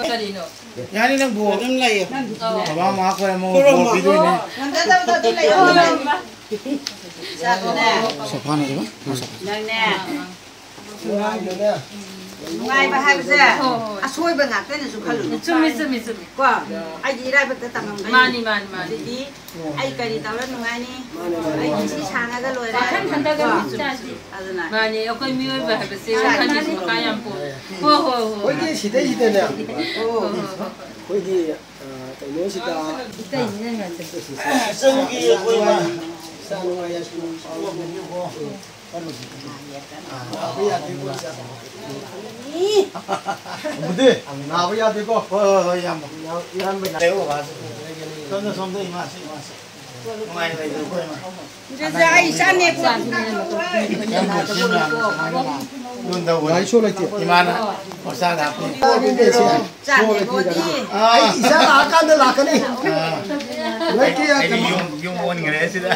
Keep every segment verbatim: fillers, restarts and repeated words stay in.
ꯀꯔꯤꯅꯣ? ꯌꯥꯅꯤ, ꯅꯪꯕꯨ ꯑꯗꯨꯝ ꯂꯩꯌꯨ꯫ ꯕꯕꯥ ꯃꯃꯥ ꯑꯩꯈꯣꯏ ꯑꯃꯨꯛ ꯈꯨꯔꯨꯝꯃꯣ꯫ ꯕꯣꯔ ꯄꯤꯗꯣꯏꯅꯦ꯫ ꯅꯟꯗꯗꯕꯗ ꯑꯗꯨꯝ ꯂꯩꯌꯨ꯫ ꯁꯣꯐꯥꯅ ꯏꯕ? ꯅꯪꯅꯦ꯫ ꯅꯨꯡꯉꯥꯏꯕ ꯍꯥꯏꯕꯁꯦ ꯑꯁꯣꯏꯕ ꯉꯥꯛꯇꯅꯁꯨ ꯈꯜꯂꯨ꯫ ꯆꯨꯝꯃꯤ, ꯆꯨꯝꯃꯤ, ꯆꯨꯝꯃꯤ꯫ ꯀꯣ? ꯑꯩꯒꯤ ꯏꯔꯥꯏꯕꯛꯇ ꯇꯝꯃꯝꯒꯅꯤ꯫ ꯃꯥꯅꯤ, ꯃꯥꯅꯤ, ꯃꯥꯅꯤ꯫ ꯑꯗꯨꯗꯤ ꯑꯩ ꯀꯔꯤ ꯇꯧꯔ ꯅꯨꯡꯉꯥꯏꯅꯤ? ꯑꯩ ꯄꯨꯟꯁꯤ ꯁꯥꯡꯉꯒ ꯂꯣꯏꯔꯦ꯫ ꯋꯥꯈꯜ ꯈꯟꯊꯒꯅꯨ ꯀꯣ? ꯏꯆꯥꯗꯤ꯫ ꯑꯗꯨꯅ ꯃꯥꯅꯤ, ꯑꯩꯈꯣꯏ ꯃꯤꯑꯣꯏꯕ ꯍꯥꯏꯕꯁꯦ ꯋꯥꯈꯜꯒꯤꯁꯨ ꯃꯈꯥ ꯌꯥꯝ ꯄꯣꯜꯂꯦ꯫ ꯍꯣꯏ, ꯍꯣꯏ, ꯍꯣꯏ꯫ ꯑꯩꯈꯣꯏꯒꯤ ꯁꯤꯗꯩꯁꯤꯗꯅꯦ꯫ ꯍꯣꯏ, ꯍꯣꯏ, ꯍꯣꯏ꯫ ꯑꯩꯈꯣꯏꯒꯤ, ꯑ, ꯀꯩꯅꯣꯁꯤꯗ ꯏꯆꯟꯒꯤ ꯑꯩꯈꯣꯏ ꯏꯃꯥ꯫ ꯏꯆꯥ ꯅꯨꯡꯉꯥꯏ ꯌꯥꯏꯁꯀꯨꯜ꯫ ꯑꯗꯨꯗꯤ ꯅꯥꯕ ꯌꯥꯗꯦꯀꯣ꯫ ꯍꯣꯏ, ꯍꯣꯏ, ꯍꯣꯏ, ꯏꯌꯥꯝꯕ꯫ ꯏꯌꯥꯝꯕ ꯂꯩꯌꯣ, ꯕꯕꯥꯁꯨ꯫ ꯁꯣꯝꯗ, ꯁꯣꯝꯗ ꯏꯃꯥꯁꯤ, ꯏꯃꯥꯁꯤ꯫ ꯅꯨꯡꯉꯥꯏꯅ ꯂꯩꯕꯤꯌꯨꯀꯣ, ꯏꯃꯥ꯫ ꯑꯗꯨꯗ ꯑꯩ ꯏꯆꯥꯅꯦ꯫ ꯌꯨꯝꯗ ꯒꯥꯔꯤ ꯁꯣ ꯂꯩꯇꯦ꯫ ꯏꯃꯥꯅ ꯍꯣꯁꯇꯥꯜꯗ ꯍꯥꯞꯄꯤ꯫ ꯆꯥꯅꯦꯕꯣꯗꯤ꯫ ꯑꯥ꯫ ꯑꯩ ꯏꯆꯥ ꯂꯥꯛꯑꯀꯥꯟꯗ ꯂꯥꯛꯀꯅꯤ꯫ ꯑꯥ꯫ ꯂꯩꯇꯦ, ꯑꯩꯗꯤ ꯌꯨꯝ, ꯌꯨꯝ ꯑꯣꯟꯈ꯭ꯔꯦ ꯁꯤꯗ꯫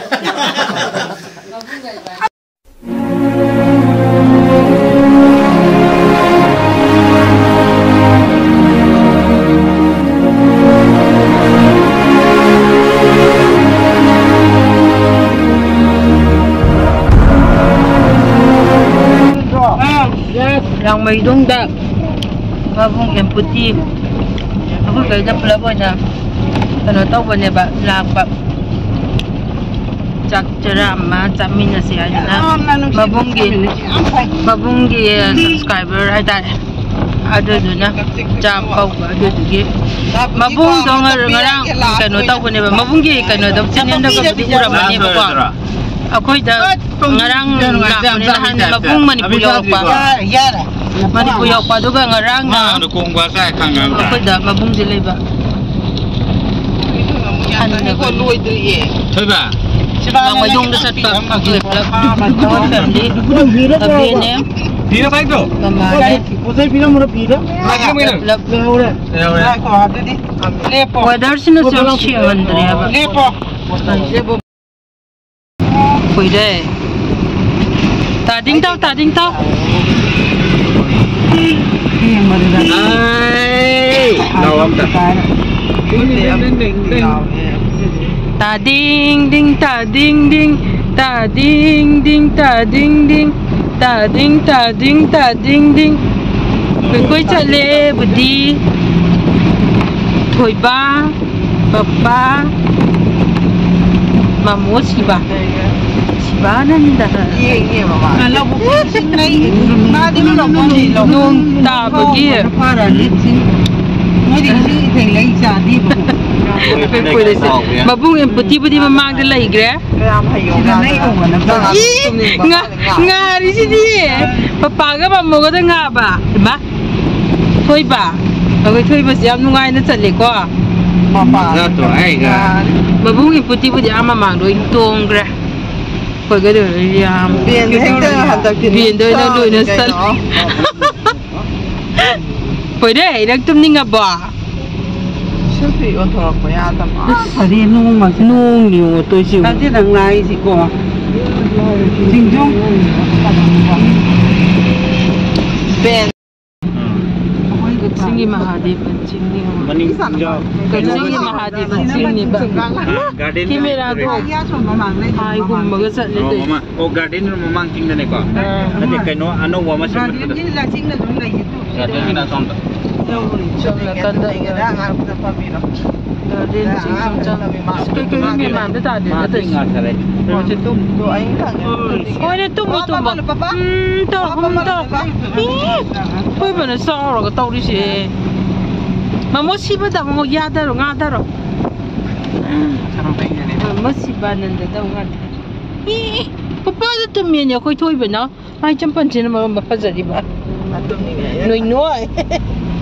ꯂꯥꯡꯃꯩꯗꯣꯡꯗ ꯃꯕꯨꯡ ꯑꯦꯝꯄꯨꯇꯤ ꯑꯩꯈꯣꯏ ꯀꯩꯗ ꯄꯨꯂꯞ ꯑꯣꯏꯅ ꯀꯩꯅꯣ ꯇꯧꯕꯅꯦꯕ, ꯂꯥꯛꯄ꯫ ꯆꯥꯛ ꯆꯔꯥ ꯑꯃ ꯆꯥꯃꯤꯟꯅꯁꯤ ꯍꯥꯏꯗꯅ ꯌꯥꯝꯅ ꯅꯨꯡꯁꯤ ꯃꯕꯨꯡꯒꯤ, ꯌꯥꯝ ꯐꯩ꯫ ꯃꯕꯨꯡꯒꯤ ꯁꯕꯁꯀ꯭ꯔꯥꯏꯕꯔ ꯍꯥꯏꯇꯥꯔꯦ, ꯑꯗꯨꯗꯨꯅ ꯆꯥꯛ ꯀꯧꯕ꯫ ꯑꯗꯨꯗꯨꯒꯤ ꯃꯕꯨꯡꯗꯣ ꯉ-, ꯉꯔꯥꯡ ꯀꯩꯅꯣ ꯇꯧꯕꯅꯦꯕ, ꯃꯕꯨꯡꯒꯤ ꯀꯩꯅꯣꯗ, ꯆꯦꯅꯦꯜꯗꯒꯕꯨꯗꯤ ꯎꯔꯝꯃꯅꯦꯕꯀꯣ꯫ ꯑꯩꯈꯣꯏꯗ ꯉꯔꯥꯡ ꯂꯥꯛꯄꯅꯦ, ꯅꯍꯥꯟ ꯃꯕꯨꯡ ꯃꯅꯤꯄꯨꯔ ꯌꯧꯔꯛꯄ꯫ ꯌꯥꯔꯦ, ꯌꯥꯔꯦ꯫ ꯃꯅꯤꯄꯨꯔ ꯌꯧꯔꯛꯄ, ꯑꯗꯨꯒ ꯉꯔꯥꯡꯅ ꯃꯥꯅ ꯀꯣꯡꯕ ꯆꯥꯏ ꯈꯪꯉꯦ꯫ ꯑꯩꯈꯣꯏꯗ ꯃꯕꯨꯡꯁꯦ ꯂꯩꯕ꯫ ꯌꯥꯝꯅꯀꯣ ꯂꯣꯏꯗ꯭ꯔꯤꯌꯦ꯫ ꯊꯣꯏꯕ꯫ ꯂꯥꯡꯃꯩꯗꯣꯡꯗ ꯆꯠꯄ꯫ ꯄꯨꯂꯞ ꯄꯨꯂꯞ꯫ ꯐꯦꯃꯤꯂꯤ꯫ ꯕꯕꯤꯅꯦ꯫ ꯄꯤꯔ ꯄꯥꯏꯗꯣ? ꯃꯃꯥꯅꯦ꯫ ꯄꯣꯠ ꯆꯩ ꯄꯤꯔꯝꯕ꯭ꯔꯣ? ꯄꯤꯔꯦ꯫ ꯄꯨꯂꯞ ꯄꯨꯂꯞ꯫ ꯂꯩꯍꯧꯔꯦ꯫ ꯂꯩꯍꯧꯔꯦ꯫ ꯉꯥꯏꯈꯣ, ꯑꯗꯨꯗꯤ ꯂꯦꯞꯄꯣ꯫ ꯋꯦꯗꯔꯁꯤꯅꯁꯨ ꯌꯥꯝ ꯁꯦꯡꯍꯟꯗ꯭ꯔꯦꯕ꯫ ꯂꯦꯞꯄꯣ꯫ ꯀꯨꯏꯔꯦ꯫ ꯇꯥꯗꯤꯡ ꯇꯥꯎ, ꯇꯥꯗꯤꯡ ꯇꯥꯎ꯫ ꯑꯩ, ꯂꯥꯎ ꯑꯝꯇ꯫ ꯇꯥꯗꯤꯡ ꯗꯤꯡ, ꯇꯥꯗꯤꯡ ꯗꯤꯡ, ꯇꯥꯗꯤꯡ ꯗꯤꯡ, ꯇꯥꯗꯤꯡ ꯗꯤꯡ, ꯇꯥꯗꯤꯡ ꯇꯥꯗꯤꯡ, ꯇꯥꯗꯤꯡ ꯗꯤꯡ꯫ ꯀꯣꯏ ꯀꯣꯏ ꯆꯠꯂꯦ ꯕꯨꯗꯤ꯫ ꯊꯣꯏꯕ, ꯄꯄꯥ, ꯃꯃꯣ ꯁꯤꯕ꯫ ꯁꯤꯕꯥꯅꯟꯗ꯫ ꯌꯦꯡꯉꯦ ꯃꯃꯥ꯫ ꯂꯧꯕꯨꯛ ꯏꯁꯤꯡ ꯂꯩ꯫ ꯃꯥꯗꯤ ꯂꯧꯕꯨꯛ ꯂꯧꯕꯨꯛ ꯅꯣꯡ ꯇꯥꯕꯒꯤ꯫ ꯐꯥꯔꯅꯤ ꯏꯁꯤꯡ꯫ ꯃꯣꯏꯗꯤ ꯏꯁꯤꯡ ꯏꯊꯩ ꯂꯩ ꯆꯥꯗꯦꯕ꯫ ꯃꯕꯨꯡ ꯏꯝꯄꯨꯇꯤꯕꯨꯗꯤ ꯃꯃꯥꯡꯗ ꯂꯩꯈ꯭ꯔꯦ꯫ ꯀꯌꯥꯝ ꯍꯩꯌꯣ ꯉꯥꯗꯅ꯫ ꯏ! ꯉꯥ-, ꯉꯥꯔꯤꯁꯤꯗꯤ! ꯄꯄꯥꯒ ꯃꯃꯣꯒꯗ ꯉꯥꯕ꯫ ꯏꯃꯥ! ꯊꯣꯏꯕ! ꯑꯩꯈꯣꯏ ꯊꯣꯏꯕꯁꯤ ꯌꯥꯝ ꯅꯨꯡꯉꯥꯏꯅ ꯆꯠꯂꯦꯀꯣ꯫ ꯃꯄꯥ ꯅꯠꯇ꯭ꯔꯣ ꯑꯩꯒ? ꯃꯕꯨꯡ ꯏꯝꯄꯨꯇꯤꯕꯨꯗꯤ ꯑꯥ ꯃꯃꯥꯡꯗ ꯑꯣꯏꯅ ꯇꯣꯡꯈ꯭ꯔꯦ꯫ ꯑꯩꯈꯣꯏꯒꯗꯤ ꯌꯥꯝ ꯕꯦꯟꯗ ꯍꯦꯛꯇ ꯍꯟꯗꯛꯇꯤ ꯕꯦꯟꯗ ꯑꯣꯏꯅ ꯂꯣꯏꯅ ꯀꯩꯅꯣ꯫ ꯆꯠꯂꯦ꯫ ꯍꯣꯏꯔꯦ, ꯅꯪ ꯇꯨꯝꯅꯤꯡꯉꯕꯣ? ꯁꯦꯜꯐꯤ ꯑꯣꯟꯊꯣꯔꯛꯄ ꯌꯥꯗꯕ꯫ ꯑꯁ, ꯐꯔꯦ, ꯅꯣꯡꯃꯁꯦ꯫ ꯅꯣꯡꯅꯤ ꯌꯦꯡꯉꯣ ꯇꯧꯔꯤꯁꯤ꯫ ꯐꯔꯦ, ꯅꯪ ꯂꯥꯛꯏꯁꯤꯀꯣ꯫ ꯆꯤꯡꯖꯣꯡ꯫ ꯕꯦꯟ꯫ ꯀꯛꯆꯤꯡꯒꯤ ꯃꯍꯥꯗꯦꯕ ꯆꯤꯡꯅꯤ꯫ ꯃꯅꯤꯡ ꯆꯤꯡꯖꯥꯎ꯫ ꯀꯛꯆꯤꯡꯒꯤ ꯃꯍꯥꯗꯦꯕ ꯆꯤꯡꯅꯤꯕ꯫ ꯑꯥ, ꯒꯥꯔꯗꯦꯟ ꯀꯦꯃꯦꯔꯥꯗꯣ ꯂꯩꯔꯦ꯫ ꯍꯥꯏ ꯍꯨꯝꯃꯒ ꯆꯠꯂꯦ ꯑꯣ, ꯇꯧꯔꯤꯁꯦ꯫ ꯃꯃꯥꯡ, ꯑꯣ, ꯒꯥꯔꯗꯦꯟ ꯃꯃꯥꯡ ꯆꯤꯡꯗꯅꯦꯀꯣ? ꯑꯥ꯫ ꯅꯠꯇꯦ, ꯀꯩꯅꯣ ꯑꯅꯧꯕ ꯑꯃ ꯁꯦꯝꯕꯗꯣ꯫ ꯒꯥꯔꯗꯦꯟꯒꯤ ꯂꯥꯏꯆꯤꯡꯅ ꯑꯗꯨꯝ ꯂꯩꯌꯦ꯫ ꯒꯥꯔꯗꯦꯟꯒꯤꯅ ꯑꯁꯣꯝꯗ꯫ ꯁꯣꯝ ꯅꯥꯀꯟꯗ꯫ ꯒꯥꯔꯗꯦꯟ ꯆꯤꯡ ꯆꯪ-, ꯑꯁ, ꯀꯩ ꯀꯩꯅꯣ ꯃꯦꯟ ꯃꯥꯟꯗ ꯇꯥꯗꯦ ꯃꯥꯗꯤ ꯅꯠꯇ꯭ꯔꯤꯁꯦ꯫ ꯉꯥꯊꯔꯦ꯫ ꯍꯣꯏꯅꯦ, ꯇꯨꯝꯃꯨ, ꯇꯨꯝꯃꯨ꯫ ꯎꯝ, ꯇꯧ, ꯍꯨꯝ, ꯇꯧ꯫ ꯏ, ꯊꯣꯏꯕꯅ ꯆꯥꯎꯔꯒ ꯇꯧꯔꯤꯁꯦ꯫ ꯃꯃꯣ ꯁꯤꯕꯗ ꯑꯃꯨꯛ ꯌꯥꯗꯔꯣ, ꯉꯥꯗꯔꯣ꯫ ꯃꯃꯣ ꯁꯤꯕꯥꯅꯟꯗꯗ ꯑꯃꯨꯛ ꯉꯥꯗꯔꯣ꯫ ꯏ, ꯄꯄꯥꯗ ꯇꯨꯝꯃꯦꯅꯦ ꯑꯩꯈꯣꯏ ꯊꯣꯏꯕꯅ꯫ ꯃꯥꯏ ꯆꯝꯄꯜꯁꯤꯅ ꯃꯔꯣꯟ ꯑꯃ ꯐꯖꯔꯤꯕ꯫ ꯃꯥ ꯇꯨꯝꯅꯤꯡꯉꯦ꯫ ꯅꯣꯏ ꯅꯣꯏ꯫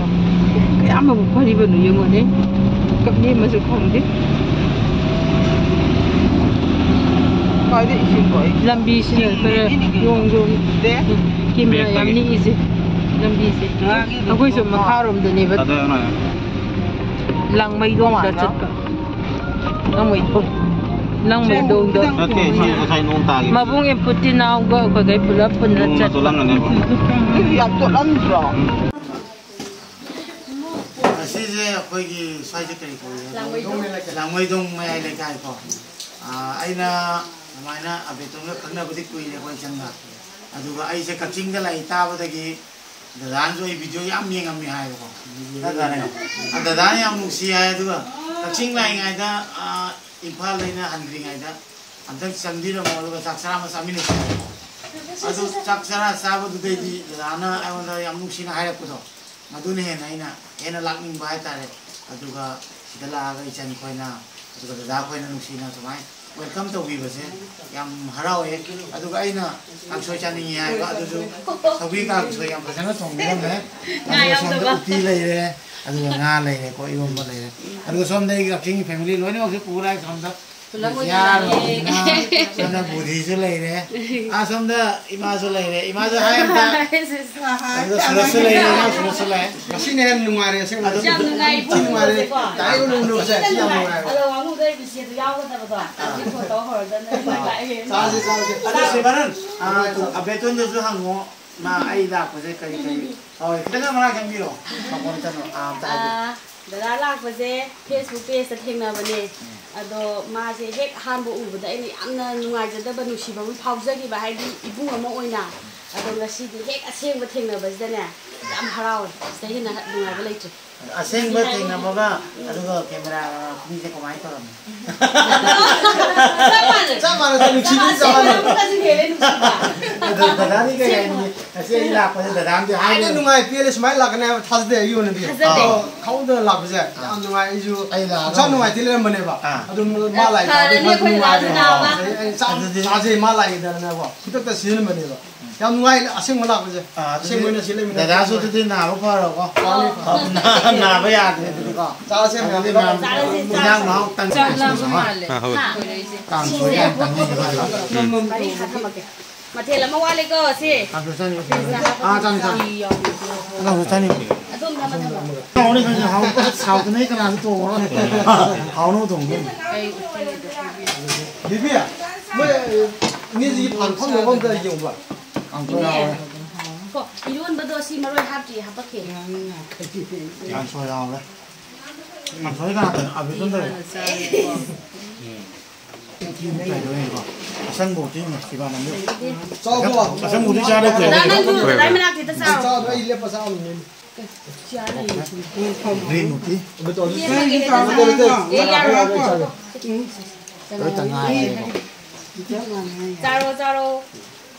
ꯀꯌꯥꯝꯕꯨ ꯐꯔꯤꯕꯅꯣ ꯌꯦꯡꯉꯨꯅꯦ꯫ ꯀꯞꯅꯤ ꯑꯃꯁꯨ ꯈꯪꯗꯦ꯫ ꯀꯥꯏꯗ ꯏꯁꯤꯡꯅꯣ ꯑꯩ? ꯂꯝꯕꯤꯁꯤꯅ ꯈꯔ ꯌꯣꯡ ꯌꯣꯡ꯫ ꯗꯦ꯫ ꯎꯝ, ꯀꯦꯃꯦꯔꯥ ꯌꯥꯝ ꯅꯤꯛꯏꯁꯦ꯫ ꯂꯝꯕꯤꯁꯦ꯫ ꯉꯔꯥꯡꯒꯤ ꯑꯩꯈꯣꯏꯁꯨ ꯃꯈꯥꯔꯣꯝꯗꯅꯦꯕ꯫ ꯑꯗꯣ ꯂꯥꯡꯃꯩꯗꯣꯡꯗ ꯆꯠꯄ꯫ ꯂꯥꯡꯃꯩꯗꯣꯡ꯫ ꯂꯪꯃꯩꯗꯣꯡꯗ꯫ ꯅꯠꯇꯦ, ꯁꯤ ꯉꯁꯥꯏ ꯅꯣꯡ ꯇꯥꯈꯤꯕ꯫ ꯃꯕꯨꯡ ꯏꯝꯄꯨꯇꯤ ꯅꯥꯎꯒ ꯑꯩꯈꯣꯏꯈꯩ ꯄꯨꯂꯞ ꯄꯨꯟꯅ ꯅꯣꯡꯅ ꯆꯠꯄ꯫ ꯆꯣꯠꯂꯝꯒꯅꯦꯕ꯫ ꯌꯥꯝ ꯆꯣꯠꯂꯝꯗ꯭ꯔꯣ? ꯑꯁꯤꯁꯦ ꯑꯩꯈꯣꯏꯒꯤ ꯁ꯭ꯋꯥꯏꯁꯦ ꯀꯔꯤ ꯀꯧꯏ? ꯂꯥꯡꯃꯩꯗꯣꯡ꯫ ꯂꯥꯡꯃꯩꯗꯣꯡ ꯃꯌꯥꯏ ꯂꯩꯀꯥꯏꯀꯣ꯫ ꯑꯥ, ꯑꯩꯅ ꯁꯨꯃꯥꯏꯅ ꯑꯕꯦꯇꯣꯟꯒ ꯈꯪꯅꯕꯗꯤ ꯀꯨꯏꯔꯦ ꯑꯩꯈꯣꯏ ꯆꯪꯒ꯫ ꯑꯗꯨꯒ ꯑꯩꯁꯦ ꯀꯛꯆꯤꯡꯗ ꯂꯩ ꯇꯥꯕꯗꯒꯤ ꯗꯗꯥꯅꯁꯨ ꯑꯩ ꯚꯤꯗꯤꯑꯣ ꯌꯥꯝ ꯌꯦꯡꯉꯝꯃꯤ ꯍꯥꯏꯕꯀꯣ꯫ ꯅꯠꯇ꯭ꯔꯅꯦ? ꯑ, ꯗꯗꯥꯅ ꯌꯥꯝ ꯅꯨꯡꯁꯤ ꯍꯥꯏ꯫ ꯑꯗꯨꯒ ꯀꯛꯆꯤꯡ ꯂꯥꯛꯏꯉꯩꯗ, ꯑ, ꯏꯝꯐꯥꯜꯗꯩꯅ ꯍꯟꯗ꯭ꯔꯤꯉꯩꯗ ꯑꯝꯇꯪ ꯆꯪꯕꯤꯔꯝꯃꯣ, ꯑꯗꯨꯒ ꯆꯥꯛ ꯆꯔꯥ ꯑꯃ ꯆꯥꯃꯤꯟꯅꯁꯤ ꯍꯥꯏꯕꯀꯣ꯫ ꯑꯗꯨ ꯆꯥꯛ ꯆꯔꯥ ꯆꯥꯕꯗꯨꯗꯩꯗꯤ ꯗꯗꯥꯅ ꯑꯩꯉꯣꯟꯗ ꯌꯥꯝ ꯅꯨꯡꯁꯤꯅ ꯍꯥꯏꯔꯛꯄꯗꯣ, ꯃꯗꯨꯅ ꯍꯦꯟꯅ ꯑꯩꯅ ꯍꯦꯟꯅ ꯂꯥꯛꯅꯤꯡꯕ ꯍꯥꯏꯇꯥꯔꯦ꯫ ꯑꯗꯨꯒ ꯁꯤꯗ ꯂꯥꯛꯑꯒ ꯏꯆꯟ ꯈꯣꯏꯅ, ꯑꯗꯨꯒ ꯗꯗꯥ ꯈꯣꯏꯅ ꯅꯨꯡꯁꯤꯅ ꯁꯨꯃꯥꯏꯅ welcome ꯇꯧꯕꯤꯕꯁꯦ ꯌꯥꯝ ꯍꯔꯥꯎꯋꯦ꯫ ꯑꯗꯨꯒ ꯑꯩꯅ ꯀꯥꯡꯁꯣꯏ ꯆꯥꯅꯤꯡꯉꯤ ꯍꯥꯏꯕ ꯑꯗꯨꯁꯨ ꯁꯧꯒ꯭ꯔꯤ ꯀꯥꯡꯁꯣꯏ ꯌꯥꯝ ꯐꯖꯅ ꯊꯣꯡꯕꯤꯔꯝꯃꯦ꯫ ꯉꯥ ꯑꯗꯨꯒ ꯁꯣꯝꯗ ꯌꯥꯎꯗꯕ꯫ ꯎꯇꯤ ꯂꯩꯔꯦ, ꯑꯗꯨꯒ ꯉꯥ ꯂꯩꯔꯦꯀꯣ, ꯏꯔꯣꯝꯕ ꯂꯩꯔꯦ꯫ ꯑꯗꯨꯒ ꯁꯣꯝꯗ ꯑꯩꯒꯤ ꯀꯛꯆꯤꯡꯒꯤ family ꯂꯣꯏꯅꯃꯛꯁꯦ ꯄꯨꯔ ꯂꯥꯛꯑꯦ ꯁꯣꯝꯗ꯫ ꯄꯨꯂꯞ ꯑꯣꯏꯅ ꯌꯥꯔ ꯂꯥꯛꯑꯦ꯫ ꯉꯥ, ꯁꯣꯝꯗ ꯕꯨꯙꯤꯁꯨ ꯂꯩꯔꯦ꯫ ꯑꯥ, ꯁꯣꯝꯗ ꯏꯃꯥꯁꯨ ꯂꯩꯔꯦ꯫ ꯏꯃꯥꯁꯨ ꯍꯥꯏ ꯑꯝꯇ꯫ ꯑꯗꯨꯒ ꯁꯨꯔꯖꯁꯨ ꯂꯩꯔꯦ, ꯏꯃꯥ ꯁꯨꯔꯖꯁꯨ ꯂꯩꯔꯦ꯫ ꯉꯁꯤꯅ ꯍꯦꯟꯅ ꯅꯨꯡꯉꯥꯏꯔꯦ ꯑꯁꯦꯡꯕ꯫ ꯑꯗꯨ ꯌꯥꯝ ꯅꯨꯡꯉꯥꯏ ꯊꯤ ꯅꯨꯡꯉꯥꯏꯔꯦ꯫ ꯏꯕꯨꯡꯉꯣꯁꯦꯀꯣ꯫ ꯇꯥꯏ ꯎꯅꯨ ꯎꯅꯨꯁꯦ ꯁꯤ ꯌꯥꯝ ꯅꯨꯡꯉꯥꯏꯔꯦ꯫ ꯑꯗꯣ ꯋꯥꯉꯨꯗ ꯑꯩ ꯕꯤꯁꯦꯗꯣ ꯌꯥꯎꯒꯗꯕꯗꯣ꯫ ꯑꯥ꯫ ꯍꯧꯖꯤꯛ ꯐꯣꯟ ꯇꯧ ꯍꯧꯔꯗꯕꯅꯦ꯫ ꯃꯣꯏ ꯂꯥꯛꯑꯦ꯫ ꯆꯥꯁꯦ, ꯆꯥꯁꯦ꯫ ꯑꯗꯨ ꯁꯤꯃꯔꯟ, ꯑꯥ, ꯑꯕꯦꯇꯣꯟꯗꯁꯨ ꯍꯪꯉꯣ꯫ ꯃꯥ ꯑꯩ ꯂꯥꯛꯄꯁꯦ ꯀꯔꯤ ꯀꯔꯤ ꯐꯥꯎꯏ? ꯈꯤꯇꯪ ꯃꯔꯛ ꯈꯪꯕꯤꯔꯣ꯫ ꯃꯈꯣꯟ ꯀꯩꯅꯣ, ꯑꯥ, ꯑꯝꯇ ꯍꯥꯏꯕꯤꯌꯨ꯫ ꯑꯥ, ꯗꯗꯥ ꯂꯥꯛꯄꯁꯦ Facebook pageꯇ ꯊꯦꯡꯅꯕꯅꯦ꯫ ꯎꯝ꯫ ꯑꯗꯣ ꯃꯥꯁꯦ ꯍꯦꯛ ꯑꯍꯥꯟꯕ ꯎꯕꯗ ꯑꯩꯅ ꯌꯥꯝꯅ ꯅꯨꯡꯉꯥꯏꯖꯗꯕ, ꯅꯨꯡꯁꯤꯕ ꯑꯃ ꯐꯥꯎꯖꯈꯤꯕ, ꯍꯥꯏꯗꯤ ꯏꯕꯨꯡ ꯑꯃ ꯑꯣꯏꯅ꯫ ꯑꯗꯣ ꯉꯁꯤꯗꯤ ꯍꯦꯛ ꯑꯁꯦꯡꯕ ꯊꯦꯡꯅꯕꯁꯤꯗꯅꯦ, ꯌꯥꯝ ꯍꯔꯥꯎꯋꯦ꯫ ꯁꯤꯗꯩ ꯍꯦꯟꯅ ꯅꯨꯡꯉꯥꯏꯕ ꯂꯩꯇ꯭ꯔꯦ꯫ ꯑꯁꯦꯡꯕ ꯊꯦꯡꯅꯕꯒ ꯑꯗꯨꯒ camera ꯃꯤꯁꯦ ꯀꯃꯥꯏꯅ ꯇꯧꯔꯝꯃꯤ? ꯆꯞ ꯃꯥꯟꯅꯩ꯫ ꯆꯞ ꯃꯥꯟꯅꯩ, ꯅꯨꯡꯁꯤꯕꯗꯤ ꯆꯞ ꯃꯥꯟꯅꯩ꯫ ꯑꯃꯨꯛꯀꯁꯨ ꯍꯦꯜꯂꯦ ꯅꯨꯡꯁꯤꯕ꯫ ꯑꯗꯨ ꯗꯗꯥꯗꯤ ꯀꯩ ꯍꯥꯏꯅꯤꯡꯉꯤ? ꯉꯁꯤ ꯑꯩ ꯂꯥꯛꯄꯁꯦ ꯗꯗꯥ ꯑꯝꯗꯤ ꯍꯥꯏꯅ ꯍꯥꯏꯗꯣꯏꯅꯣ? ꯅꯨꯡꯉꯥꯏ ꯄꯦꯜꯂꯦ, ꯁꯨꯃꯥꯏꯅ ꯂꯥꯛꯀꯅꯤ ꯍꯥꯏꯕ ꯊꯥꯖꯗꯦ ꯑꯩꯒꯤ ꯑꯣꯏꯅꯗꯤ꯫ ꯊꯥꯖꯗꯦ꯫ ꯑꯣ, ꯈꯪꯍꯧꯗꯅ ꯂꯥꯛꯄꯁꯦ ꯌꯥꯝ ꯅꯨꯡꯉꯥꯏ꯫ ꯑꯩꯁꯨ ꯑꯩ ꯂꯥꯛꯑꯒ ꯍꯛꯆꯥꯡ ꯅꯨꯡꯉꯥꯏꯇꯦ ꯂꯩꯔꯝꯕꯅꯦꯕ꯫ ꯑꯥ꯫ ꯑꯗꯨ ꯃꯥ ꯂꯥꯛꯏ ꯇꯥꯕꯗ ꯐꯔꯅꯤ, ꯑꯩꯈꯣꯏ ꯑꯩꯈꯣꯏ ꯅꯨꯡꯉꯥꯏꯕ꯫ ꯗꯗꯥꯁꯨ ꯅꯥꯕ꯫ ꯑꯩ, ꯑꯩ ꯆꯥꯛ ꯑꯗꯨꯗꯤ ꯆꯥꯁꯦ ꯃꯥ ꯂꯥꯛꯏꯗꯅꯀꯣ꯫ ꯈꯨꯗꯛꯇ ꯁꯤꯖꯤꯟꯅꯕꯅꯦꯕ꯫ ꯌꯥꯝ ꯅꯨꯡꯉꯥꯏ, ꯑꯁꯦꯡꯕ ꯂꯥꯛꯄꯁꯦ꯫ ꯑꯥ, ꯑꯗꯨꯗꯤ ꯑꯁꯦꯡꯕ ꯑꯣꯏꯅ ꯁꯤ ꯂꯩꯃꯤꯟꯅꯕ ꯗꯗꯥꯁꯨ ꯅꯨꯡꯉꯥꯏ꯫ ꯑꯗꯨꯗꯤ ꯅꯥꯕ ꯐꯔꯣꯀꯣ꯫ ꯐꯅꯤ, ꯐꯅꯤ꯫ ꯅꯥ-, ꯅꯥꯕ ꯌꯥꯗ꯭ꯔꯦ ꯑꯗꯨꯗꯤꯀꯣ꯫ ꯆꯥꯁꯦ ꯃꯌꯥꯝ꯫ ꯑꯗꯨꯗꯤ ꯃꯌꯥꯝ ꯆꯥꯔꯁꯦ, ꯏꯟꯖꯥꯡ ꯆꯥꯔꯁꯦ꯫ ꯃꯍꯥꯎ ꯇꯪ-꯫ ꯆꯥꯛ ꯂꯥꯝꯕ ꯃꯥꯜꯂꯦ꯫ ꯀꯥꯡꯁꯣꯏ ꯌꯥꯝ ꯇꯪꯉꯦ꯫ ꯃꯔꯤ ꯈꯥ ꯊꯝꯃꯛꯀꯦ꯫ ꯃꯊꯦꯜ ꯑꯃ ꯋꯥꯠꯂꯤꯀꯣ ꯁꯤ꯫ ꯀꯥꯡꯁꯣꯏ ꯆꯥꯅꯤꯡꯕ꯫ ꯑꯥ, ꯆꯥꯅꯤ, ꯆꯥꯅꯤ꯫ ꯀꯥꯡꯁꯣꯏ ꯆꯥꯅꯤꯡꯕ꯫ ꯑꯗꯣꯝꯗ ꯑꯃ ꯊꯝꯃꯣ꯫ ꯍꯥꯎꯅꯤ, ꯈꯪꯉꯦ꯫ ꯍꯥꯎ-, ꯁꯥꯎꯗꯅ ꯑꯩ ꯀꯅꯥꯁꯨ ꯇꯣꯡꯉꯔꯣꯏ꯫ ꯍꯥꯎꯅꯕ ꯊꯣꯡꯗꯣꯏꯅꯤ꯫ ꯑꯩ ꯎꯇꯤ ꯑꯗꯨ ꯄꯤꯕꯤꯔꯣ꯫ ꯕꯤꯕꯤ, ꯃꯣꯏ ꯏꯅꯦꯁꯤꯒꯤ ꯐꯥꯟ ꯐꯝꯅꯕ ꯑꯝꯇ ꯌꯦꯡꯉꯨꯕ꯫ ꯀꯥꯡꯁꯣꯏ ꯌꯥꯎꯔꯦ꯫ ꯀꯣ, ꯏꯔꯣꯟꯕꯗꯣ ꯁꯤ ꯃꯔꯣꯏ ꯍꯥꯞꯇ꯭ꯔꯤ, ꯍꯥꯞꯄꯛꯀꯦ꯫ ꯀꯥꯡꯁꯣꯏ ꯌꯥꯎꯔꯦ꯫ ꯀꯥꯡꯁꯣꯏ ꯀꯅꯥ ꯀꯅꯥ? ꯑꯕꯤꯁꯨ ꯂꯩ꯫ ꯀꯩꯗꯧꯔꯤꯅꯣ? ꯑꯁꯪꯕ ꯎꯇꯤ ꯏꯃꯥꯟꯅꯕꯤ꯫ ꯆꯥꯎꯕ꯫ ꯑꯁꯪꯕ ꯎꯇꯤ ꯆꯥꯗ ꯀꯨꯏꯔꯦ꯫ ꯅꯪ ꯅꯪꯁꯨ ꯗꯗꯥꯏ ꯃꯅꯥꯛꯇ ꯆꯥꯔꯣ꯫ ꯆꯥꯗ ꯑꯩ ꯂꯦꯞꯄ ꯆꯥꯕꯅꯤ꯫ Green tea꯫ ꯂꯣꯏ ꯇꯉꯥꯏꯔꯦ꯫ ꯆꯥꯔꯣ, ꯆꯥꯔꯣ꯫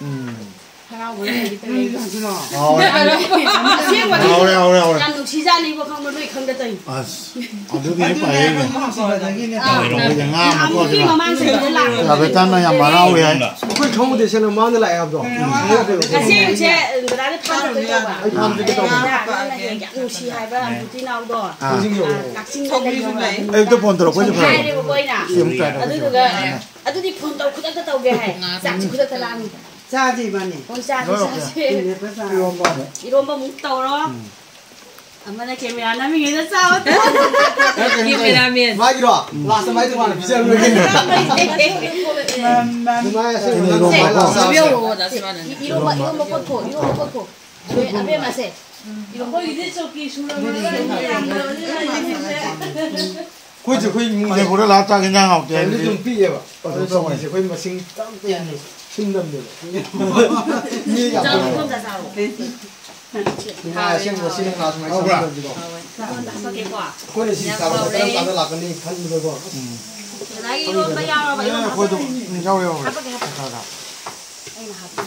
ꯎꯝ꯫ ꯍꯔꯥꯎꯕ ꯂꯩꯔꯗꯤ ꯇꯧꯔꯛꯏ꯫ ꯍꯥꯎꯔꯦ꯫ ꯑꯁꯦꯡꯕꯅꯤ꯫ ꯍꯥꯎꯔꯦ, ꯍꯥꯎꯔꯦ, ꯍꯥꯎꯔꯦ꯫ ꯌꯥꯝ ꯅꯨꯡꯁꯤꯖꯥꯠꯅꯤꯕꯣ, ꯈꯪꯕ꯭ꯔꯥ? ꯅꯣꯏ ꯈꯪꯗ ꯇꯧꯔꯤꯅꯤ꯫ ꯑꯁ, ꯑꯗꯨꯒꯤꯗꯤ ꯐꯩꯌꯦꯅꯦ꯫ ꯑꯥ꯫ ꯑꯩꯈꯣꯏꯗꯤ ꯉꯥ ꯑꯃ ꯅꯍꯥꯟꯃꯨꯛꯀꯤ ꯀꯣꯠꯁꯤꯔ? ꯃꯃꯥꯡ ꯆꯍꯤꯗ ꯂꯥꯛꯄꯗꯣ꯫ ꯔꯥꯕꯦꯇꯥꯅ ꯌꯥꯝ ꯍꯔꯥꯎꯋꯦ ꯍꯥꯏ꯫ ꯑꯩꯈꯣꯏ ꯈꯪꯍꯧꯗꯦ, ꯁꯦꯡꯅ ꯃꯥꯅ ꯂꯥꯛꯑꯦ ꯍꯥꯏꯕꯗꯣ꯫ ꯑꯁꯦꯡꯕꯁꯦ, ꯗꯗꯥꯗꯤ ꯐꯥꯝ ꯆꯠꯀꯦ ꯇꯧꯕ꯫ ꯑꯩ ꯐꯥꯝ ꯆꯠꯀꯦ ꯇꯧꯕ꯫ ꯑꯗ ꯅꯪꯅ ꯍꯦꯛ ꯌꯥꯝ ꯅꯨꯡꯁꯤ ꯍꯥꯏꯕ ꯑꯥ꯫ ꯍꯧꯖꯤꯛꯀꯤ ꯏꯅꯥꯎꯗꯣ꯫ ꯑꯥ꯫ ꯀꯛꯆꯤꯡꯗ ꯂꯩꯌꯦꯕ꯫ ꯑꯌꯨꯛꯇ ꯐꯣꯟ ꯇꯧꯔꯛꯄꯩꯁꯨ ꯐꯔꯦ꯫ ꯍꯥꯏꯔꯦꯕꯀꯣ ꯑꯩꯅ꯫ ꯁꯤ ꯑꯃꯨꯛ try ꯇꯧꯔꯛꯀꯦ꯫ ꯑꯗꯨꯗꯨꯒ ꯑꯗꯨꯗꯤ ꯐꯣꯟ ꯇꯧ, ꯈꯨꯗꯛꯇ ꯇꯧꯒꯦ ꯍꯥꯏ꯫ ꯆꯥꯛꯁꯤ ꯈꯨꯗꯛꯇ ꯂꯥꯝꯃꯤ꯫ ꯆꯥꯁꯤ ꯏꯕꯥꯅꯤ꯫ ꯍꯣꯏ, ꯆꯥꯁꯤ, ꯂꯣꯏꯔꯛꯀꯦ꯫ ꯆꯥꯁꯤ꯫ ꯏꯔꯣꯝꯕ ꯑꯃ꯫ ꯏꯔꯣꯝꯕ ꯑꯃꯨꯛ ꯇꯧꯔꯣ꯫ ꯎꯝ꯫ ꯑꯃꯅ camera ꯅꯝꯃꯤꯉꯩꯗ ꯆꯥꯕ꯫ Cameraman꯫ ꯃꯥꯒꯤꯔꯣ? Last ꯃꯥꯏ ꯇꯣꯉꯥꯟꯅ ꯄꯤꯖꯔꯨꯔꯒꯦ꯫ ꯃꯥ-, ꯃꯥ-, ꯑꯗꯨꯃꯥꯏꯅ ꯑꯁꯦꯡꯕ ꯁꯤꯅ ꯏꯔꯣꯝꯕ ꯅꯝꯕ ꯀꯣ꯫ ꯍꯥꯏꯕ꯫ ꯏꯔꯣꯝꯕ, ꯏꯔꯣꯝꯕ ꯀꯣꯠꯈꯣ, ꯏꯔꯣꯝꯕ ꯀꯣꯠꯈꯣ꯫ ꯑꯕꯦꯝ-, ꯑꯕꯦꯝꯃꯁꯦ꯫ ꯑꯩꯈꯣꯏꯒꯤꯗꯤ ꯆꯧꯀꯤ ꯁꯨꯔꯕꯅꯤꯅ ꯌꯥꯝꯗ꯭ꯔꯕꯅꯤꯅ ꯑꯩꯁꯦ꯫ ꯑꯩꯈꯣꯏꯁꯨ ꯑꯩꯈꯣꯏ ꯏꯃꯨꯡꯁꯦ ꯃꯅꯤꯄꯨꯔꯗ ꯂꯥꯛꯑ ꯆꯥꯛ ꯏꯟꯖꯥꯡ ꯍꯥꯎꯇꯦ ꯐꯦꯃꯤꯂꯤ ꯍꯥꯏꯕꯗꯤ ꯑꯗꯨꯝ ꯄꯤꯛꯑꯦꯕ꯫ ꯑꯗꯨ ꯇꯧꯕꯅꯦ꯫ ꯆꯧꯀꯤꯁꯦ ꯑꯩꯈꯣꯏ ꯃꯁꯤꯡ ꯆꯥꯝ ꯇꯩ ꯍꯦꯟꯅ ꯁꯤꯟꯗꯕꯅꯦꯕ꯫ ꯃꯤ ꯌꯥꯝ ꯆꯥꯛ ꯇꯧꯋꯦ꯫ ꯄꯨꯟꯅ ꯆꯥꯔꯣ꯫ ꯃꯤ ꯉꯥ ꯑꯁꯦꯡꯕ ꯁꯤ ꯉꯥ ꯁꯨꯃꯥꯏꯅ ꯍꯥꯎꯕ꯭ꯔꯥ? ꯆꯥꯝꯗꯕꯅꯤꯀꯣ꯫ ꯍꯥꯎꯋꯦ꯫ ꯅꯉꯣꯟꯗ ꯍꯥꯄꯛꯀꯦꯀꯣ꯫ ꯑꯩꯈꯣꯏꯅ ꯁꯤ ꯌꯥꯝ ꯆꯥꯕꯗ ꯍꯥꯎꯔꯦ꯫ ꯀꯔꯝ ꯀꯥꯟꯗ ꯂꯥꯛꯀꯅꯤ ꯈꯟꯕꯗꯀꯣ꯫ ꯎꯝ꯫ ꯉꯁꯥꯏꯒꯤ ꯏꯔꯣꯟꯕ ꯌꯥꯎꯔꯕ? ꯑꯦ, ꯏꯔꯣꯟꯕ ꯑꯩꯈꯣꯏꯗꯣ ꯍꯥꯄꯛꯀꯦ꯫ ꯎꯝ, ꯌꯥꯎꯔꯦ, ꯌꯥꯎꯔꯦ꯫ ꯍꯥꯄꯛꯀꯦ, ꯍꯥꯄꯛꯀꯦ꯫ ꯑꯠꯆꯥ, ꯑꯠꯆꯥ꯫ ꯑꯩꯅ ꯍꯥꯞꯄ꯫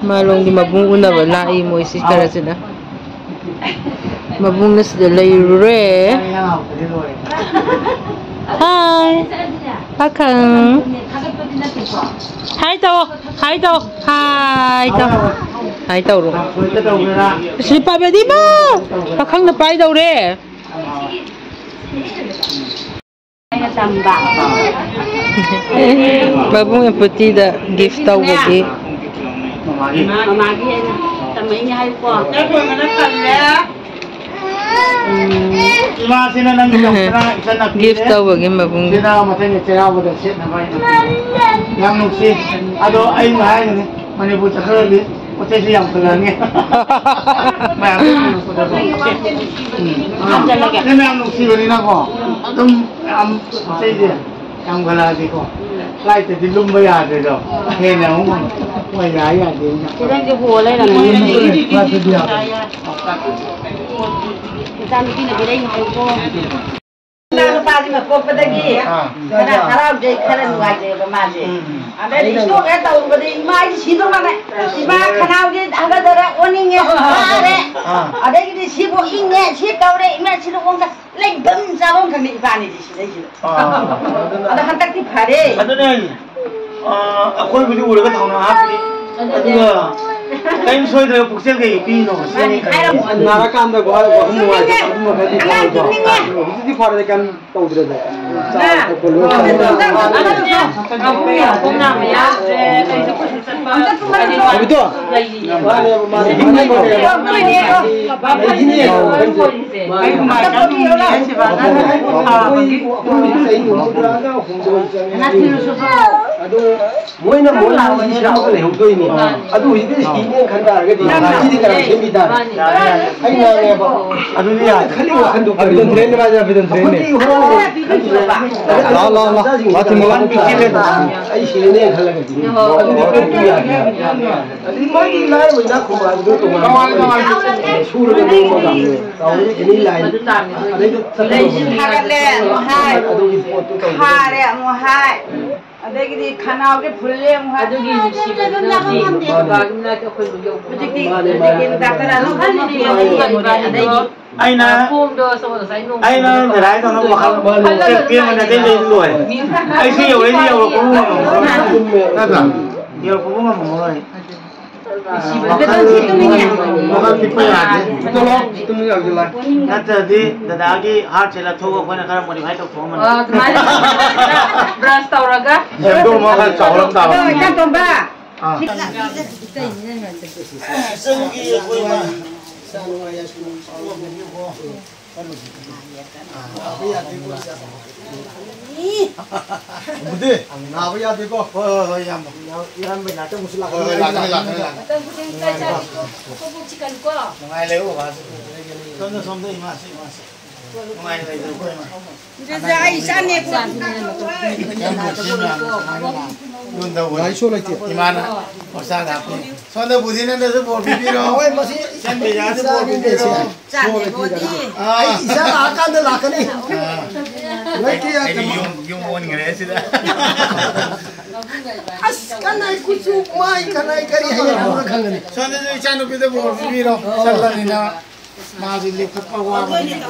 ꯃꯥꯂꯣꯝꯒꯤ ꯃꯕꯨꯡ ꯎꯅꯕ ꯂꯥꯛꯏ ꯃꯣꯏꯁꯤ ꯈꯔꯁꯤꯅ꯫ ꯃꯕꯨꯡꯅ ꯁꯤꯗ ꯂꯩꯔꯨꯔꯦ꯫ ꯍꯥꯏ꯫ ꯄꯥꯈꯪ꯫ ꯍꯥꯏ ꯇꯧ꯫ ꯍꯥꯏ ꯇꯧ꯫ ꯍꯥꯏ ꯇꯧ꯫ ꯍꯥꯏ ꯇꯧꯔꯣ꯫ ꯑꯁ, ꯄꯥꯕꯗꯤꯃ! ꯄꯥꯈꯪꯅ ꯄꯥꯏꯗꯧꯔꯦ꯫ ꯑꯩꯅ ꯇꯝꯕ꯫ ꯃꯕꯨꯡ ꯑꯦꯝꯄꯨꯇꯤꯗ gift ꯇꯧꯕꯒꯤ꯫ ꯃꯃꯥꯒꯤ ꯑꯩꯅ ꯇꯝꯃꯛꯏꯅꯦ ꯍꯥꯏꯌꯨꯀꯣ꯫ ꯅꯪ ꯂꯣꯏꯕꯅ ꯈꯜꯂꯦ꯫ ꯎꯝ, ꯏꯃꯥꯁꯤꯅ ꯅꯪꯒꯤꯗꯃꯛꯇ ꯏꯆꯟꯅꯨꯄꯤꯅꯦ꯫ Gift ꯇꯧꯕꯒꯤ ꯃꯕꯨꯡ꯫ ꯁꯤꯅ ꯃꯊꯪꯒꯤ ꯆꯩꯔꯥꯎꯕꯗ ꯁꯦꯠꯅꯕ ꯍꯥꯏꯅ꯫ ꯌꯥꯝ ꯅꯨꯡꯁꯤ꯫ ꯑꯗꯣ ꯑꯩꯅ ꯍꯥꯏꯔꯤꯅꯤ, ꯃꯅꯤꯄꯨꯔ ꯆꯠꯈ꯭ꯔꯗꯤ ꯄꯣꯠ ꯆꯩꯁꯨ ꯌꯥꯝꯈꯠꯂꯛꯑꯅꯤ꯫ ꯃꯌꯥꯝ ꯎꯝ꯫ ꯁꯤ ꯃꯌꯥꯝ ꯅꯨꯡꯁꯤꯕꯅꯤꯅꯀꯣ, ꯑꯗꯨꯝ ꯌꯥꯝ ꯄꯣꯠ ꯆꯩꯁꯦ ꯌꯥꯝꯈꯠꯂꯛꯑꯗꯤꯀꯣ, ꯐ꯭ꯂꯥꯏꯠꯇꯗꯤ ꯂꯨꯝꯕ ꯌꯥꯗ꯭ꯔꯦꯗꯣ꯫ ꯍꯦꯟꯅ ꯑꯃꯨꯛ ꯃꯣꯏ ꯌꯥꯏ ꯌꯥꯗꯦꯅ꯫ ꯁꯤꯗꯩꯁꯦ ꯍꯣ ꯂꯩꯔꯝꯃꯦ꯫ ꯐ꯭ꯂꯥꯏꯠꯇꯗꯤ ꯌꯥꯗ꯭ꯔꯦ꯫ ꯏꯆꯥꯅꯨꯄꯤꯅ ꯄꯤꯔꯛꯏꯅꯦ ꯍꯥꯏꯀꯣ꯫ ꯏꯆꯥꯅꯨꯄꯥꯁꯤꯃ ꯄꯣꯛꯄꯗꯒꯤ ꯑꯥ꯫ ꯈꯔ ꯍꯔꯥꯎꯖꯩ, ꯈꯔ ꯅꯨꯡꯉꯥꯏꯖꯩꯕ ꯃꯥꯁꯦ꯫ ꯎꯝ꯫ ꯑꯗꯩꯗꯤ ꯏꯁꯇꯣꯛ ꯍꯦꯛ ꯇꯧꯔꯨꯕꯗꯤ ꯏꯃꯥ ꯑꯩꯗꯤ ꯁꯤꯗꯧ ꯃꯥꯜꯂꯦ꯫ ꯏꯃꯥ ꯈꯅꯥꯎꯁꯦ ꯍꯥꯒꯠꯆꯔꯦ, ꯑꯣꯟꯅꯤꯡꯉꯦ, ꯋꯥꯔꯦ꯫ ꯑꯥ꯫ ꯑꯗꯒꯤꯗꯤ ꯁꯤꯕꯨ ꯏꯪꯉꯦ, ꯁꯤ ꯇꯧꯔꯦ, ꯏꯃꯥ ꯁꯤꯗ ꯑꯣꯟꯗ ꯂꯩꯐꯝ ꯆꯥꯐꯝ ꯈꯪꯗꯦ ꯏꯕꯥꯅꯤꯗꯤ ꯁꯤꯗꯩꯁꯤꯗ꯫ ꯑꯥ꯫ ꯑꯗꯣ ꯍꯟꯗꯛꯇꯤ ꯐꯔꯦ꯫ ꯑꯗꯨꯅꯦ ꯍꯥꯏꯁꯦ꯫ ꯑꯥ, ꯑꯩꯈꯣꯏꯕꯨꯗꯤ ꯎꯔꯒ ꯊꯧꯅꯥ ꯍꯥꯞꯄꯤ꯫ ꯑꯗꯨꯒ ꯀꯔꯤꯝ ꯁꯣꯏꯗ꯭ꯔꯒ ꯄꯨꯛꯆꯦꯜ ꯀꯩ ꯄꯤꯔꯤꯅꯣ ꯁꯤꯅꯤ ꯈꯪꯅꯤꯡꯉꯤꯁꯦ꯫ ꯅꯥꯔꯀꯥꯟꯗ ꯋꯥ-, ꯋꯥꯈꯜ ꯅꯨꯡꯉꯥꯏꯇꯕ ꯑꯗꯨꯝꯕ ꯈꯔꯗꯤ ꯐꯥꯎꯋꯤꯀꯣ꯫ ꯍꯧꯖꯤꯛꯇꯤ ꯐꯔꯦ, ꯀꯩꯝ ꯇꯧꯗ꯭ꯔꯦꯗ꯫ ꯆꯥꯕ ꯊꯛꯄ ꯂꯣꯏ ꯐꯔꯦ꯫ ꯑꯍꯨꯝ ꯌꯥꯎꯕ ꯌꯥꯗ꯭ꯔꯦ꯫ ꯑꯩꯁꯨ ꯀꯣꯏꯆꯠ ꯆꯠꯄ꯫ ꯍꯧꯖꯤꯛꯇꯣ? ꯂꯩꯔꯤꯌꯦ꯫ ꯃꯥꯅꯦꯕ, ꯃꯥꯅꯦ꯫ ꯍꯤꯡꯉꯤꯕꯅꯦꯕ꯫ ꯂꯩꯈꯤꯅꯤ꯫ ꯑꯩꯈꯣꯏ ꯆꯍꯤ ꯍꯨꯝꯐꯨꯇꯔꯥꯒ ꯍꯨꯝꯗꯣꯏ ꯆꯪꯉꯦ꯫ ꯑꯗꯣ ꯃꯣꯏꯅ ꯃꯣꯏ ꯃꯣꯏꯒꯤ ꯁꯦꯝꯃꯒ ꯂꯩꯍꯧꯗꯣꯏꯅꯤ꯫ ꯑꯗꯨ ꯍꯧꯖꯤꯛꯇꯤ ꯁꯤꯅꯦꯅ ꯈꯟ ꯇꯥꯔꯒꯗꯤ ꯁꯤꯗꯤ ꯀꯅꯥ ꯁꯦꯝꯕꯤ ꯇꯥꯔꯦ? ꯑꯩ ꯉꯥꯡꯉꯦꯕ꯫ ꯑꯗꯨꯗꯤ ꯌꯥꯔꯦ꯫ ꯈꯜꯂꯤ ꯋꯥꯈꯟꯗꯣ ꯀꯔꯤꯅꯣ? ꯑꯩꯈꯣꯏꯗꯤ ꯍꯣꯔꯦꯟ ꯈꯟꯗ꯭ꯔꯦ꯫ ꯂꯥꯛꯑꯣ, ꯂꯥꯛꯑꯣ, ꯂꯥꯛꯑꯣ꯫ ꯋꯥ ꯊꯤꯡꯉꯣ꯫ ꯑꯩ ꯁꯤꯅꯦꯅ ꯈꯜꯂꯒꯗꯤ ꯑꯗꯨꯗꯤ ꯀꯣꯛꯇꯨ ꯌꯥꯗꯦ꯫ ꯑꯗꯨꯗꯤ ꯃꯣꯏꯒꯤ ꯂꯥꯏꯔꯕ ꯏꯅꯥꯛ ꯈꯨꯟꯕ ꯍꯥꯏꯕꯗꯨ ꯇꯣꯉꯥꯟꯅ ꯁꯨꯔꯒ ꯅꯣꯝꯃꯒ ꯇꯧꯔꯒ ꯑꯦꯅꯤ ꯂꯥꯏꯟ ꯑꯗꯩꯗ ꯂꯩꯁꯤ ꯊꯥꯒꯠꯂꯦ ꯑꯃꯨꯛ ꯍꯥꯏ, ꯑꯗꯨꯒꯤ ꯄꯣꯠꯇꯨ ꯇꯧꯕ꯫ ꯈꯥꯔꯦ ꯑꯃꯨꯛ ꯍꯥꯏ, ꯑꯗꯒꯤꯗꯤ ꯈꯅꯥꯎꯁꯦ ꯐꯨꯜꯂꯦ ꯑꯃꯨꯛ ꯍꯥꯏ꯫ ꯑꯗꯨꯒꯤ ꯅꯨꯡꯁꯤꯕꯗꯨꯅ ꯍꯧꯖꯤꯛ ꯕꯕꯥꯒꯤ ꯃꯅꯥꯛꯇ ꯑꯩꯈꯣꯏꯕꯨ ꯌꯧꯕ ꯍꯧꯖꯤꯛꯇꯤ ꯉꯝꯗꯦ꯫ ꯗꯥꯛꯇꯔ ꯑꯅꯧꯕ ꯑꯃ ꯄꯨꯔꯛꯑꯦ꯫ ꯑꯗꯒꯤ ꯑꯩꯅ ꯃꯈꯣꯡꯗꯣ ꯁꯣꯝꯗ ꯉꯁꯥꯏ ꯅꯣꯡ ꯑꯩꯅ ꯆꯨꯕꯗ ꯉꯁꯥꯏ ꯇꯧꯕꯗꯣ ꯋꯥꯈꯜ ꯈꯜꯂꯒ ꯆꯦꯞ ꯆꯦꯞ ꯂꯩꯔꯦ꯫ ꯃꯅꯗꯩ ꯂꯩ ꯂꯣꯏꯔꯦ꯫ ꯑꯩꯁꯨ ꯌꯧꯔꯛꯏꯁꯦ ꯌꯧꯔꯛꯄꯕꯨ ꯉꯝꯃꯝꯃꯔꯣꯏ꯫ ꯅꯠꯇ꯭ꯔꯥ? ꯌꯧꯔꯛꯄꯕꯨ ꯉꯝꯃꯝꯃꯔꯣꯏ꯫ ꯅꯨꯡꯁꯤꯕ꯫ ꯋꯥꯈꯜ, ꯋꯥꯈꯜ ꯄꯤꯛꯄ ꯌꯥꯗꯦ꯫ ꯆꯠꯂꯣ, ꯇꯨꯝꯕ ꯌꯥꯗꯦ, ꯂꯥꯏ꯫ ꯅꯠꯇ꯭ꯔꯗꯤ ꯗꯗꯥꯒꯤ ꯍꯥꯔꯠꯁꯦ ꯂꯧꯊꯣꯛꯑꯒ ꯑꯩꯈꯣꯏꯅ ꯈꯔ ꯃꯣꯗꯤꯐꯥꯏ ꯇꯧꯊꯣꯛꯑꯝꯃꯅꯤ꯫ ꯑꯥ, ꯑꯗꯨꯃꯥꯏꯅ꯫ ꯕ꯭ꯔꯁ ꯇꯧꯔꯒ꯫ ꯁꯦꯝꯗꯣꯛꯑꯝꯃꯒ ꯈꯔ ꯆꯥꯎꯍꯜꯂꯝ ꯇꯥꯕ꯫ ꯑꯗꯣ, ꯏꯆꯥꯇꯣꯝꯕ꯫ ꯑꯥ꯫ ꯏꯆꯟꯒꯤ ꯑꯩꯈꯣꯏ ꯏꯃꯥ꯫ ꯅꯥꯕ ꯌꯥꯗꯦꯀꯣ꯫ ꯍꯣꯏ, ꯍꯣꯏ, ꯍꯣꯏ, ꯏꯌꯥꯝꯕ꯫ ꯏꯌꯥꯝꯕ ꯅꯥꯇꯩ ꯑꯃꯨꯛꯁꯨ ꯂꯥꯛꯀꯅꯤ꯫ ꯍꯣꯏ, ꯍꯣꯏ, ꯂꯥꯛꯀꯅꯤ, ꯂꯥꯛꯀꯅꯤ, ꯂꯥꯛꯀꯅꯤ꯫ ꯃꯇꯝ ꯈꯨꯗꯤꯡ ꯆꯥꯛ ꯆꯥꯕꯤꯀꯣ, ꯀꯣꯛ ꯆꯤꯛꯀꯅꯨꯀꯣ꯫ ꯅꯨꯡꯉꯥꯏ ꯂꯩꯌꯨ, ꯕꯕꯥꯁꯨ꯫ ꯁꯣꯝꯗ, ꯁꯣꯝꯗ ꯏꯃꯥꯁꯤ, ꯏꯃꯥꯁꯤ꯫ ꯅꯨꯡꯉꯥꯏ ꯂꯩꯌꯨꯀꯣ, ꯏꯃꯥ꯫ ꯏꯆꯥꯅꯦꯀꯣ꯫ ꯌꯨꯝꯗ ꯂꯥꯏꯁꯣ ꯂꯩꯇꯦ꯫ ꯏꯃꯥꯅ ꯃꯆꯥꯗ ꯍꯥꯞꯄꯤ꯫ ꯁꯣꯝꯗ ꯕꯨꯙꯤꯅꯟꯗꯁꯨ ꯕꯣꯔ ꯄꯤꯕꯤꯔꯣ꯫ ꯍꯣꯏ, ꯃꯁꯤ ꯁꯦꯝ ꯕꯤꯔꯌꯥꯅꯤ ꯕꯣꯔ ꯄꯤꯕꯤꯔꯣ꯫ ꯆꯥꯅꯦꯀꯣꯗꯤ꯫ ꯑꯥ꯫ ꯑꯩ ꯏꯆꯥ ꯂꯥꯛꯑꯀꯥꯟꯗ ꯂꯥꯛꯀꯅꯤ꯫ ꯑꯥ꯫ ꯂꯩꯇꯦ, ꯑꯩꯗꯤ ꯌꯨꯝ, ꯌꯨꯝ ꯑꯣꯟꯈ꯭ꯔꯦ ꯁꯤꯗ꯫ ꯑꯁ, ꯀꯅꯥꯏ ꯀꯨꯆꯨ, ꯃꯥꯏ ꯀꯅꯥꯏ ꯀꯔꯤ ꯍꯌꯦꯡ ꯎꯔ ꯈꯪꯒꯅꯤ꯫ ꯁꯣꯝꯗꯁꯨ ꯏꯆꯥꯅꯨꯄꯤꯗ ꯕꯣꯔ ꯄꯤꯕꯤꯔꯣ꯫ ꯆꯠꯂꯅꯤꯅ ꯃꯥꯁꯨ ꯂꯦꯞꯈꯠꯄ ꯋꯥꯕꯅꯤꯅ꯫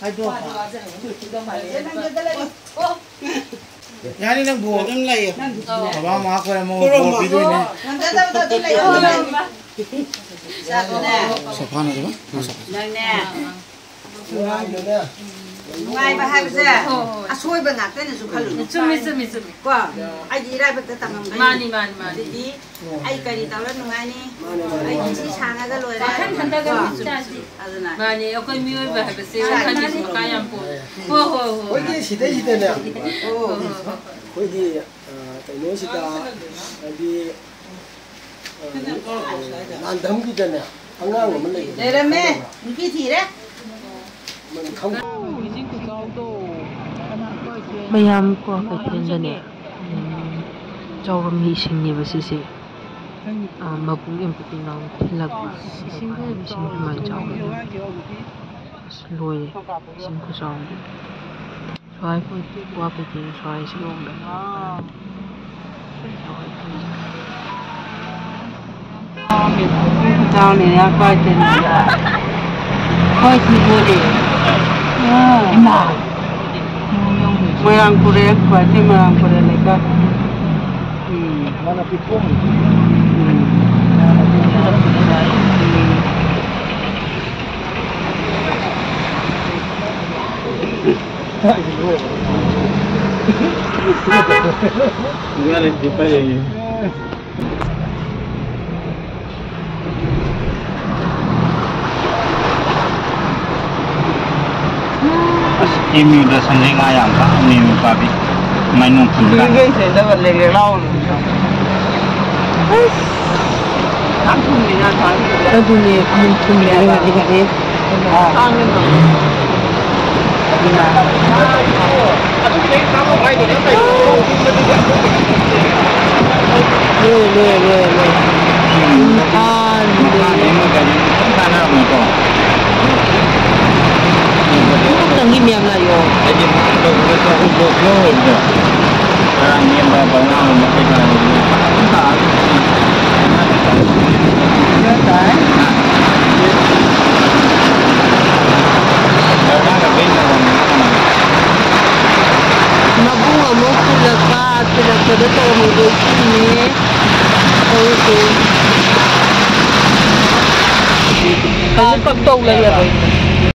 ꯍꯥꯏꯗꯣꯛꯑꯣ꯫ ꯌꯥꯅꯤ, ꯅꯪ ꯕꯣꯔ ꯑꯗꯨꯝ ꯂꯩꯌꯣ꯫ ꯕꯕꯥ ꯃꯃꯥ ꯈꯣꯏꯔꯝꯃꯣ, ꯕꯣꯔ ꯄꯤꯗꯣꯏꯅꯦ꯫ ꯅꯟꯗꯗꯧꯗꯗꯤ ꯂꯩꯌꯣ꯫ ꯁꯣꯐꯥꯅ ꯑꯗꯨꯝ? ꯅꯪꯅꯦ꯫ ꯅꯨꯡꯉꯥꯏꯕ ꯍꯥꯏꯕꯁꯦ ꯑꯁꯣꯏꯕ ꯉꯥꯛꯇꯅꯁꯨ ꯈꯜꯂꯨꯅꯨ꯫ ꯆꯨꯝꯃꯤ, ꯆꯨꯝꯃꯤ, ꯆꯨꯝꯃꯤ꯫ ꯀꯣ? ꯑꯩꯗꯤ ꯏꯔꯥꯏꯕꯛꯇ ꯇꯝꯃꯝꯒꯅꯤ꯫ ꯃꯥꯅꯤ, ꯃꯥꯅꯤ, ꯃꯥꯅꯤ꯫ ꯑꯗꯨꯗꯤ ꯑꯩ ꯀꯔꯤ ꯇꯧꯔ ꯅꯨꯡꯉꯥꯏꯅꯤ? ꯃꯥꯅꯦ, ꯃꯥꯅꯦ꯫ ꯑꯩ ꯄꯨꯟꯁꯤ ꯁꯥꯡꯉꯒ ꯂꯣꯏꯔꯦ꯫ ꯋꯥꯈꯜ ꯈꯟꯊꯒꯅꯨ, ꯀꯣ? ꯏꯆꯥꯁꯤ꯫ ꯑꯗꯨꯅ ꯃꯥꯅꯦ, ꯑꯩꯈꯣꯏ ꯃꯤꯑꯣꯏꯕ ꯍꯥꯏꯕꯁꯦ ꯋꯥꯈꯜꯒꯤꯁꯨ ꯃꯈꯥ ꯌꯥꯝ ꯄꯣꯜꯂꯦ꯫ ꯍꯣꯏ, ꯍꯣꯏ, ꯍꯣꯏ꯫ ꯑꯩꯈꯣꯏꯒꯤ ꯁꯤꯗꯩꯁꯤꯗꯅꯦ꯫ ꯍꯣꯏ, ꯍꯣꯏ, ꯍꯣꯏ꯫ ꯑꯩꯈꯣꯏꯒꯤ, ꯑ, ꯀꯩꯅꯣꯁꯤꯗ, ꯍꯥꯏꯗꯤ, ꯑ, ꯂꯥꯟꯙꯝꯒꯤꯗꯅꯦ, ꯑꯉꯥꯡ ꯑꯃ ꯂꯩꯕꯅꯦ꯫ ꯂꯩꯔꯝꯃꯦ꯫ ꯅꯨꯄꯤ ꯊꯤꯔꯦ꯫ ꯃꯌꯥꯝ ꯀꯣ ꯀꯩꯊꯦꯜꯗꯅꯦ, ꯎꯝ, ꯆꯥꯎꯔꯝꯃꯤ ꯏꯁꯤꯡꯅꯦꯕ ꯁꯤꯁꯦ꯫ ꯑ, ꯃꯕꯨꯡ ꯑꯃ ꯄꯨꯄꯤ ꯅꯥꯎ ꯊꯤꯜꯂꯛꯄ꯫ ꯏꯁꯤꯡ ꯑꯗꯨꯃꯥꯏꯅ ꯆꯥꯎꯔꯝꯃꯤ꯫ ꯑꯁ, ꯂꯣꯏꯔꯦ ꯏꯁꯤꯡ ꯈꯨꯆꯥꯎꯗꯤ꯫ ꯁ꯭ꯋꯥꯏ ꯀꯣꯏ ꯋꯥ ꯀꯩꯊꯦꯜ ꯁ꯭ꯋꯥꯏꯁꯤ ꯂꯣꯝꯗ꯫ ꯆꯥꯎꯅ ꯌꯥꯝ ꯄꯥꯏꯗꯅ꯫ ꯍꯣꯏ, ꯁꯤꯡꯖꯨꯗꯤ꯫ ꯑꯥ꯫ ꯃꯣꯏꯔꯥꯡ ꯄꯨꯔꯦ, ꯈ꯭ꯋꯥꯏꯗꯒꯤ ꯃꯣꯏꯔꯥꯡ ꯄꯨꯔꯦ ꯂꯩꯀꯥꯏ꯫ ꯎꯝ꯫ ꯃꯥꯅ ꯄꯤꯊꯣꯛꯑꯝꯃꯤ꯫ ꯎꯝ꯫ Igual es de padre. ꯑꯁ, ꯑꯦꯝ ꯌꯨꯗ ꯁꯟꯗꯦ ꯉꯥ ꯌꯥꯝ ꯐꯥꯕꯅꯦ, ꯅꯨꯄꯥꯗꯤ꯫ ꯃꯩꯅꯨꯡ ꯐꯨꯜꯂꯒ꯫ ꯀꯨꯏꯔꯦ ꯊꯦꯡꯅꯗꯕ, ꯂꯦꯛ ꯂꯦꯛ ꯂꯥꯎꯕꯗꯣ꯫ ꯑꯁ, ꯌꯥꯝ ꯊꯨꯝꯃꯦ ꯉꯥ ꯊꯥꯛꯄꯗꯣ꯫ ꯑꯗꯨꯅꯦ, ꯊꯨꯝ ꯊꯨꯝꯃꯦ ꯍꯥꯏꯕ꯫ ꯉꯥꯔꯤ ꯉꯥꯔꯤ꯫ ꯇꯥꯡꯉꯦ꯫ ꯂꯣꯏ, ꯂꯣꯏ, ꯂꯣꯏ, ꯂꯣꯏ꯫ ꯏꯝꯐꯥꯜ꯫ ꯃꯈꯥꯗꯩ ꯃꯣꯏ ꯒꯥꯔꯤ ꯃꯊꯪ ꯀꯥꯟꯅꯔꯝꯃꯣꯏꯀꯣ꯫ ꯑꯃꯨꯛꯇꯪꯒꯤ ꯃꯌꯥꯝ ꯂꯥꯛꯑꯣ꯫ ꯑꯩꯗꯤ ꯃꯥ ꯇꯧꯕꯗ ꯆꯍꯨꯝ ꯂꯧ-, ꯂꯧꯔꯣꯏꯕꯗꯣ꯫ ꯉꯔꯥꯡ ꯅꯦꯝꯕ ꯕꯔꯃꯥꯒꯨꯝꯕ ꯀꯩꯀꯥ ꯂꯩꯕꯅꯦ꯫ ꯐꯔꯛ ꯑꯗꯨꯝ ꯇꯥꯔꯅꯤ꯫ ꯕꯔꯃꯥꯒ ꯕꯦꯡꯒ ꯂꯩꯕꯅꯦ꯫ ꯃꯕꯨꯡ ꯑꯃꯨꯛ ꯊꯤꯜꯂꯛꯄ, ꯊꯤꯜꯂꯛꯄꯗ ꯇꯧꯔꯝꯃꯤꯕ ꯏꯁꯤꯡꯅꯦ꯫ ꯇꯧꯔꯤꯁꯦ꯫ ꯍꯧꯖꯤꯛ ꯀꯛꯇꯧ ꯂꯩꯔꯕ?